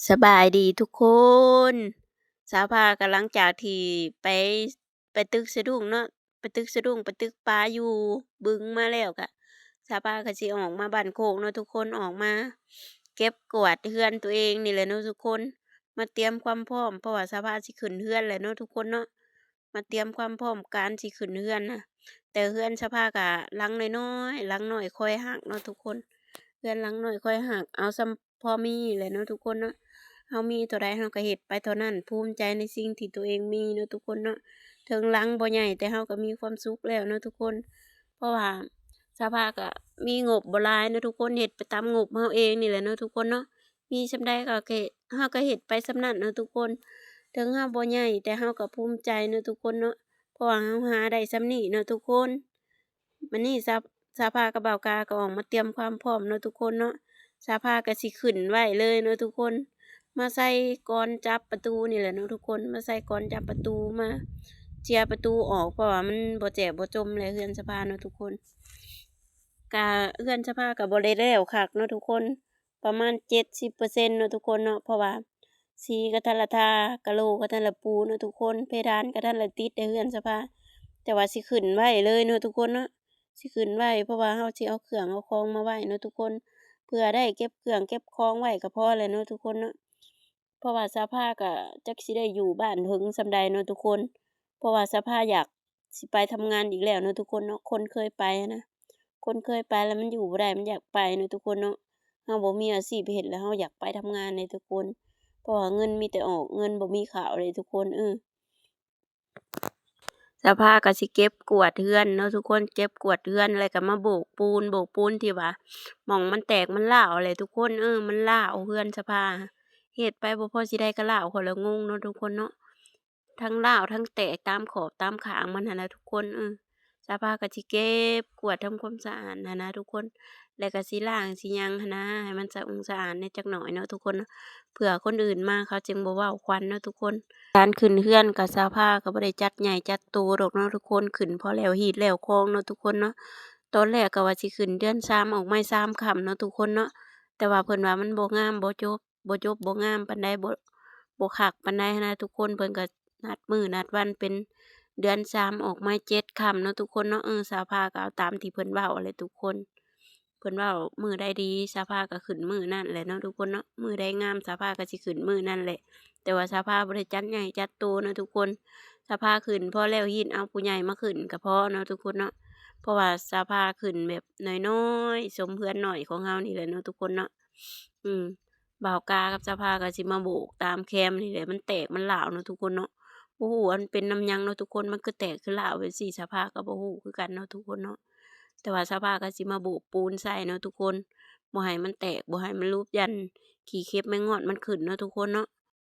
ສະບາຍດີທຸກຄົນ. ສາວພາກໍຫຼັງຈາກທີ່ໄປ ໄປຕຶກສະດຸ້ງເນາະ ໄປຕຶກສະດຸ້ງ ໄປຕຶກປາຢູ່ບຶງມາແລ້ວ ກະສາວພາກໍຊິອອກມາບ້ານໂຄກເນາະທຸກຄົນ ອອກມາເກັບກວາດເຮືອນຕົວເອງນີ້ແຫຼະເນາະທຸກຄົນ ມາຕຽມຄວາມພ້ອມ ເພາະວ່າສາວພາຊິຂຶ້ນເຮືອນແລ້ວເນາະທຸກຄົນເນາະ. ມາຕຽມຄວາມພ້ອມການຊິຂຶ້ນເຮືອນນະ. ແຕ່ເຮືອນສາວພາກະຫຼັງນ້ອຍໆ ຫຼັງນ້ອຍຄ່ອຍຮັກເນາະທຸກຄົນ ເຮືອນຫຼັງນ້ອຍຄ່ອຍຮັກ ເອົາສ່ຳພໍມີແຫຼະເນາະທຸກຄົນເນາະ. ເຮົາມີເທົ່າໃດເຮົາກໍເຮັດໄປເທົ່ານັ້ນ ພູມໃຈໃນສິ່ງທີ່ຕົວເອງມີເນາະທຸກຄົນເນາະ. ເຖິງຫຼັງບໍ່ໃຫຍ່ ແຕ່ເຮົາກໍມີຄວາມສຸກແລ້ວເນາະທຸກຄົນ ເພາະວ່າສາວພາກໍມີງົບບໍ່ຫຼາຍເນາະທຸກຄົນ ເຮັດໄປຕາມງົບເຮົາເອງນີ້ແຫຼະເນາະທຸກຄົນເນາະ. ມີສ່ຳໃດກໍເຮັດ ເຮົາກໍເຮັດໄປສ່ຳນັ້ນເນາະທຸກຄົນ. ເຖິງເຮົາບໍ່ໃຫຍ່ ແຕ່ເຮົາກໍພູມໃຈເນາະທຸກຄົນເນາະ ເພາະວ່າເຮົາຫາໄດ້ສ່ຳນີ້ເນາະທຸກຄົນ. ບັດນີ້ສາ ສາວພາກັບບ່າວກາກໍອອກມາຕຽມຄວາມພ້ອມເນາະທຸກຄົນເນາະ. ສາວພາກໍຊິຂຶ້ນໄວ້ເລີຍເນາະທຸກຄົນ ມາໃສ່ກອນຈັບປະຕູນີ້ແຫຼະເນາະທຸກຄົນ ມາໃສ່ກອນຈັບປະຕູ ມາເຈຍປະຕູອອກ ເພາະວ່າມັນບໍ່ແຈບບໍ່ຈົມແຫຼະເຮືອນສາວພາເນາະທຸກຄົນ. ກະເຮືອນສາວພາກໍບໍ່ໄດ້ແລ້ວຄັກເນາະທຸກຄົນ ປະມານເຈັດສິບເປີເຊັນເນາະທຸກຄົນເນາະ ເພາະວ່າສີກໍທັນລະທາ ກະໂຫຼກໍທັນລະປູເນາະທຸກຄົນ ເພດານກໍທັນລະຕິດໃນເຮືອນສາວພາ. ແຕ່ວ່າຊິຂຶ້ນໄວ້ເລີຍເນາະທຸກຄົນເນາະ ຊິຂຶ້ນໄວ້ ເພາະວ່າເຮົາຊິເອົາເຄື່ອງເອົາຂອງມາໄວ້ເນາະທຸກຄົນ ເພື່ອໄດ້ເກັບເຄື່ອງເກັບຂອງໄວ້ກໍພໍແລ້ວເນາະທຸກຄົນເນາະ. ເພາະວ່າສາວພາກໍຈັກຊິໄດ້ຢູ່ບ້ານເຖິງສ່ຳໃດເນາະທຸກຄົນ ເພາະວ່າສາວພາຢາກຊິໄປທຳງານອີກແລ້ວເນາະທຸກຄົນເນາະ. ຄົນເຄີຍໄປຫັ້ນນະ ຄົນເຄີຍໄປແລ້ວມັນຢູ່ບໍ່ໄດ້ ມັນຢາກໄປເນາະທຸກຄົນເນາະ. ເຮົາບໍ່ມີອາຊີບເຮັດແລ້ວເຮົາຢາກໄປທຳງານເດ້ທຸກຄົນ ເພາະວ່າເງິນມີແຕ່ອອກ ເງິນບໍ່ມີເຂົ້າເດ້ທຸກຄົນ ເອີ. ສາວພາກໍຊິເກັບກວາດເຮືອນເນາະທຸກຄົນ ເກັບກວາດເຮືອນ ແລ້ວກໍມາໂບກປູນ ໂບກປູນທີ່ວ່າໝ່ອງມັນແຕກມັນຮ້າວແຫຼະທຸກຄົນ ເອີ ມັນຮ້າວເຮືອນສາວພາ ເຮັດໄປບໍ່ພໍຊິໄດ້ກໍຮ້າວ ຂ້ອຍລະງົງເນາະທຸກຄົນເນາະ ທັງຮ້າວທັງແຕກຕາມຂອບຕາມຂ້າງມັນຫັ້ນນະທຸກຄົນ ເອີ. ສາວພາກໍຊິເກັບກວາດທຳຄວາມສະອາດຫັ້ນນະທຸກຄົນ ແລ້ວກໍຊິລ້າງຊິຫຍັງຫັ້ນນະ ໃຫ້ມັນສະອົງສະອາດແດ່ຈັກໜ້ອຍເນາະທຸກຄົນເນາະ ເພື່ອຄົນອື່ນມາເຂົາຈຶ່ງບໍ່ເວົ້າຄວັນເນາະທຸກຄົນ. ການຂຶ້ນເຮືອນກໍສາວພາກໍບໍ່ໄດ້ຈັດໃຫຍ່ຈັດໂຕດອກເນາະທຸກຄົນ ຂຶ້ນພໍແລ້ວຮີດແລ້ວຄອງເນາະທຸກຄົນເນາະ. ຕອນແລກກໍວ່າຊິຂຶ້ນເດືອນສາມອອກໄມ້ສາມຄ່ຳເນາະທຸກຄົນເນາະ ແຕ່ວ່າເພິ່ນວ່າມັນບໍ່ງາມ ບໍ່ຈົບ ບໍ່ຈົບບໍ່ງາມປານໃດ ບໍ່ ບໍ່ຄັກປານໃດຫັ້ນນະທຸກຄົນ ເພິ່ນກໍນັດມື້ນັດວັນເປັນເດືອນສາມອອກໄມ້ເຈັດຄ່ຳເນາະທຸກຄົນເນາະ. ເອີ ສາວພາກໍເອົາຕາມທີ່ເພິ່ນເວົ້າຫັ້ນແຫຼະທຸກຄົນ ເພິ່ນເວົ້າມື້ໃດດີ ສາວພາກໍຂຶ້ນມື້ນັ້ນແຫຼະເນາະທຸກຄົນເນາະ ມື້ໃດງາມສາວພາກໍຊິຂຶ້ນມື້ນັ້ນແຫຼະ. ແຕ່ວ່າສາວພາບໍ່ໄດ້ຈັດໃຫຍ່ຈັດໂຕເນາະທຸກຄົນ ສາວພາຂຶ້ນພໍແລ້ວຮີດເອົາຜູ້ໃຫຍ່ມາຂຶ້ນກໍພໍເນາະທຸກຄົນເນາະ ເພາະວ່າສາວພາຂຶ້ນແບບນ້ອຍໆ ສົມເຮືອນນ້ອຍຂອງເຮົານີ້ແຫຼະເນາະທຸກຄົນເນາະ. ອືມ ບ່າວກາກັບສາວພາກໍຊິມາໂບກຕາມແຄມນີ້ແຫຼະ ມັນແຕກມັນຮ້າວເນາະທຸກຄົນເນາະ ບໍ່ຮູ້ວ່າມັນເປັນນຳຫຍັງເນາະທຸກຄົນ ມັນຄືແຕກຄືຮ້າວແບບຊີ້ ສາວພາກໍບໍ່ຮູ້ຄືກັນເນາະທຸກຄົນເນາະ. ແຕ່ວ່າສາວພາກໍຊິມາໂບກປູນໃສ່ເນາະທຸກຄົນ ບໍ່ໃຫ້ມັນແຕກ ບໍ່ໃຫ້ມັນຫຼຸບ ຢ້ານຂີ້ເຂັບແມງງອດມັນຂຶ້ນເນາະທຸກຄົນເນາະ.